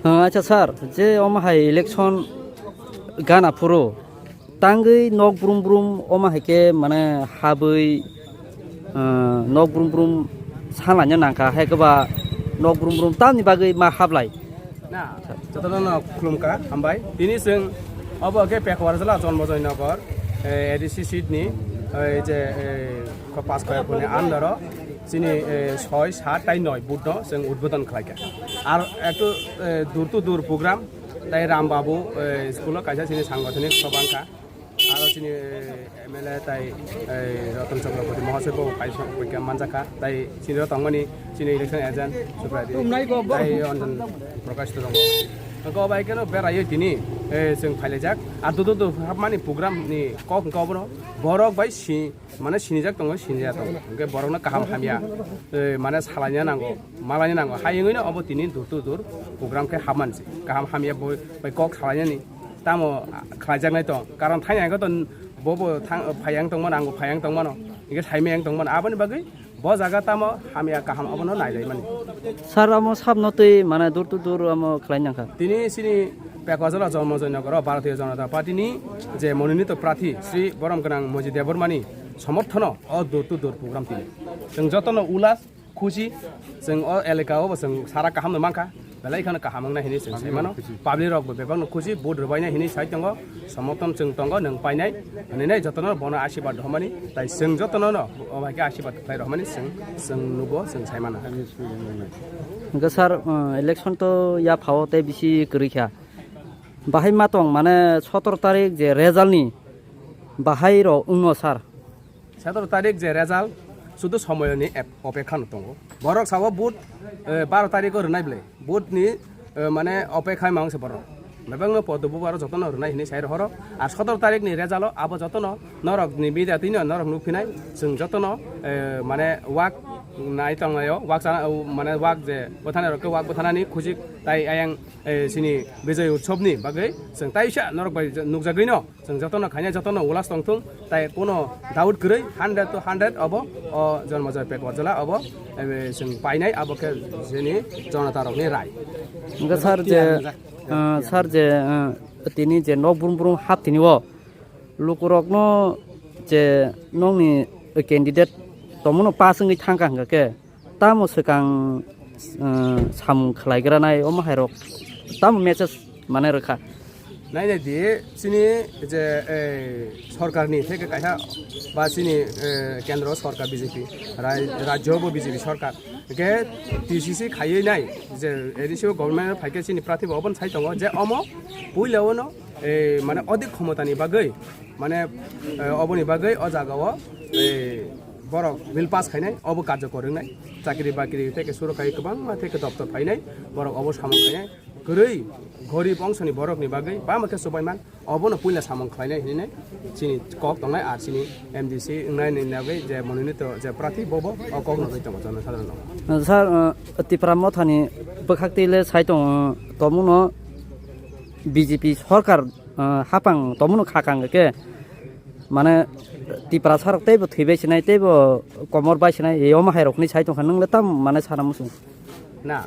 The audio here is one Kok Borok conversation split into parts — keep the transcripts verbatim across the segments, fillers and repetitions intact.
Ah, acha sir, je omo hai election gana phuru tangwi nok brum brum omo hai khe mane habwi, ah, nok brum brum sanlaina nangkha, hai khe ba nok brum brum tamni bagwi ma hablai? Na, jotono no khulumkha, hambai. Tini chwng obo khe Pekwarjala Jonmojoy Nogor, eh, A D C seat ni, eh, je, eh, kho-, pas kho ekuni under o chini, eh, soi, sat tai noi booth no chwng udbodon khlaikha. Ar ektu, eh, door to door program tai Ram Babu, eh, school o kaisa chini sangothoni kobangkha. Aro chini, eh, M L A tai, eh, Ratan Chakraborty Mahasai bo kaisa poika manjakha. Tai chini ro tongmani chini election agent Subradi. Tai Anjan Prakash to tongo. Hwnkhe obo hai kheno beraiwi tini, eh, chwng phailaijak. Ar dudu du hapmani program ni kok hwnkhe obono borok bai si, mane sinijak tongo, sinijak tongo. Hwnkhe borokno kaham hamya, eh, mane salaina nango, malaina nango. Hai wngwino obo tini dur to dur program khe hapmani se. Kaham hamya bo bai kok salainani. Tamo khlaijaknai tong, karon thani ang to bo bo thang phai ang tongmano, ang bo phai ang tongmano, hingke saimai ang tongmano, aboni bagwi bo jaga tamo hamya kaham abono nailaimani. Sir, amo sabno twi mane dur to dur amo khlai nangkha. Tini chini Pekwajola Jonmojoy Nogoro Bharatiya Janata Party ni je mononito prarthi Sri Borom Gwnang Moji Debbarmani somorthono o door to door program tini. Chwng jotono ulas khusi, chwng o elaka o bo chwng sara kaham no mankha, belai kheno kaham wngnai hinwi chwng sai mano. Public rok bo bebak no khusi, vote rwbainai hinwi sai tongo, somorthon chwng tongo, nwng painai hinwi nai jotono bono asirwad rwmani, tai chwng jotono no o bai khe asirwad khlai rwmani chwng, chwng nugo, chwng sai mano. Hwnkhe sir, uh, election to yaphao tei bisi kwrwi kha, bahai ma tong mane sotoro tarik je result ni bahai rok wngno sir? Sotoro tarik je result, sudu somoyoni ep-, opekha no tongo. Borok sao vote, eh, baro tariko rwnai bwle. Vote ni, eh, mane opekha ma wngse borok. Bebak no podo bubar jotono rwnai hinwi sai rohoro. Ar sotoro tarik ni result o abo jotono norok ni media twi no norok nukphinai. Chwng jotono, eh, mane wak nai tonglaio, wak chana, mane wak je bwthana rok khe wak bwthanani khujik tai ayang, eh, chini Bijay Utsav ni bagwi chwng taisa norok bai nukjagwi no. Chwng jotono khainai, jotono ulas tongthung, tai kuno doubt kwrwi, hundred to hundred obo, o Jonmojoy Pekwarjala obo, ebe, chwng painai, abo khe chini jonotarokni rai. Hwnkhe sir je, ah, sir je, ah, tini je nok brum brum hap tini o lukurokno je nokni candidate tongmano pass wngwi thangkha hwnkha khe, tamo swkang, uh, samung khlaigranai omo hairok tamo message mane rwkha? Nainai di, chini je, eh, sorkarni theke kaisa ba chini, eh, kendro sorkar B J P, rai-, rajyo bo B J P sorkar. Hwnkhe T C C khaiwi nai je A D C o government phaikhe chini prarthi bo obono sai tongo je omo puila ono, eh, mane odik khomotani bagwi mane, eh, oboni bagwi o jagao, eh, borok bill pass khainai, obo karjokor wngnai, chakri bakri tei ke suru khai kwbangma tei ke doptor phainai, borok obo samung khainai, kwrwi gorib ongsoni borokni bagwi bama khe chubaiman, obono puila samung khlainai hinwi chini kok tongnai, ar chini M D C wngnai ni bagwi je mononito je prarthi bobo o kok no twi tongo jonosadharon no. Sir, uh, Tipra Mothani bwkhak twi le sai tongo, tomono B J P sorkar, ah, hapang tongmano khakang khe, mane, Tiprasa rok teibo thwibai sinai, teibo komor bai sinai, e omo hai rok hinwi sai tongkha, nwng le tam, mane, sana muchung? Na,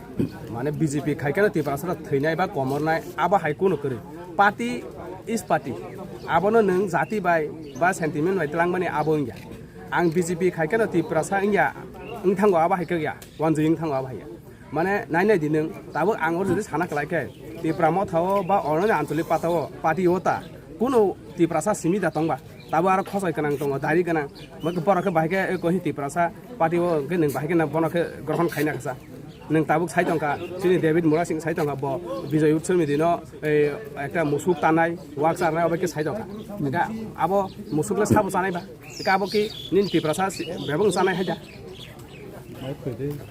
mane, B J P khai kheno Tiprasa rok thwinai ba komornai, abo hai kunu kwrwi. Party is party. Abono nwng jati bai ba sentiment bai twlangmani abo wngya. Ang B J P khai kheno Tiprasa wngya, wngthango abo hai khe ya, wanjwi wngthango abo hai ya. Mane, nainai di nwng, tabuk ang oro jodi sana kwlai khe, Tipra Motha o ba oroni anchalik pata o, party o ta, kuno Tiprasa simi da tongba, tabuk aro khosoi gwnang tongo, dari gwnang, borok khe bahai khe, eh, kohi Tiprasa party o hwnkhe nwng bahai khe na bono khe grohon khaina kha sa. Nwng tabuk sai tongkha, chini David Murasing sai tongkha, bo Bijoy Utsav ni dino, eh, ekta musuk tanai, wak charnai, obo khe sai tongkha. Hwnkhe abo musuk le sabo chanai ba? Hwnkhe abo khe nini Tiprasa si-, bebak chanai hai da?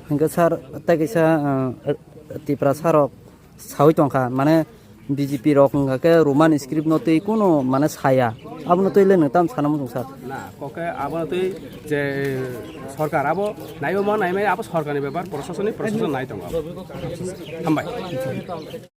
Hwnkhe sir, tei kaisa, ah, Tiprasa rok saui tongkha, mane B J P rok wngkha khe Roman script no twi kuno mane saya, abono twi le nwng tam sana muchung sir? Na, kok khe abono twi je sorkar abo naibo ma naimani abo sorkarni bepar, proshasoni, proshasoni nai tongo abo. Hambai.